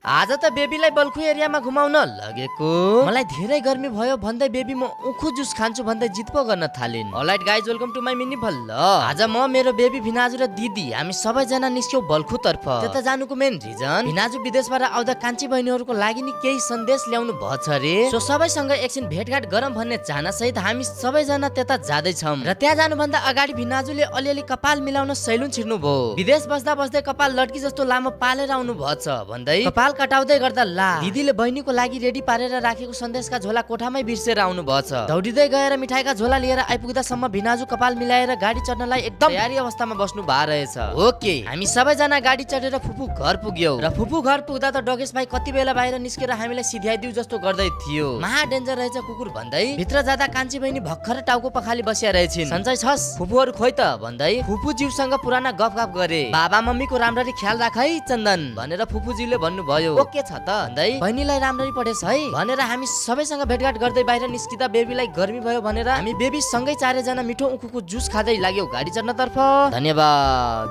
आज त बेबीलाई बल्खु एरियामा घुमाउन लगेको। मलाई धेरै गर्मी भयो भन्दै बेबी म उखु जुस खान्छु भन्दै जिद पो गर्न थालिन्। Alright guys, welcome to my mini vlog. आज म मेरो बेबी भिनाजु र दिदी हामी सबैजना निस्क्यौ बल्खु तर्फ। त्यता जानुको मेन रिजन भिनाजु विदेशबाट आउँदा कान्छी बहिनीहरूको लागि नि केही सन्देश ल्याउनु भछ रे। सो सबैसँग एकछिन भेटघाट गरौँ भन्ने चाहना सहित हामी सबैजना त्यता जाँदै छौं। र त्यहाँ जानुभन्दा अगाडि भिनाजुले अलिअलि कपाल मिलाउन सैलुन छिर्नु भयो। विदेश बस्दा बस्दै कपाल लड्की जस्तो लामो पालेर आउनु भछ भन्दै कपाल कटाउँदै गर्दा ला दिदीले बहिनीको लागि रेडी पारेर राखेको सन्देशका झोला कोठामै बिर्सेर आउनु भछ। दौडिँदै गएर मिठाईका झोला लिएर आइपुग्दासम्म भिनाजु कपाल मिलाएर गाडी चढ्नलाई एकदम तयारी अवस्थामा बस्नु भा रहेछ। ओके, हामी सबैजना गाडी चढेर फुपू घर पुग्यौ। र फुपू घर पुग्दा त डगेश भाइ कति बेला बाहिर निस्केर हामीलाई सिध्याइदिउ जस्तो गर्दै थियो। महा डेन्जर रहेछ कुकुर भन्दै भित्र जाँदा कान्छी बहिनी भर्खर टाउको पखाली बसिया रहेछिन्। सन्चै छस् फुपूहरु खोइ त भन्दै फुपूज्यूसँग पुराना गफगाफ गरे। बाबा मम्मीको राम्ररी ख्याल राख है चन्दन भनेर फुपूज्यूले भन्नुभयो। ओके छ त भन्दै बहिनीलाई राम्ररी पढेछ है भनेर हामी सबैसँग भेटघाट गर्दै बाहिर निस्किँदा बेबीलाई गर्मी भयो भनेर हामी बेबी सँगै चारैजना मिठो उखुको जुस खाँदै लाग्यौ गाडी चढ्न तर्फ। धन्यवाद।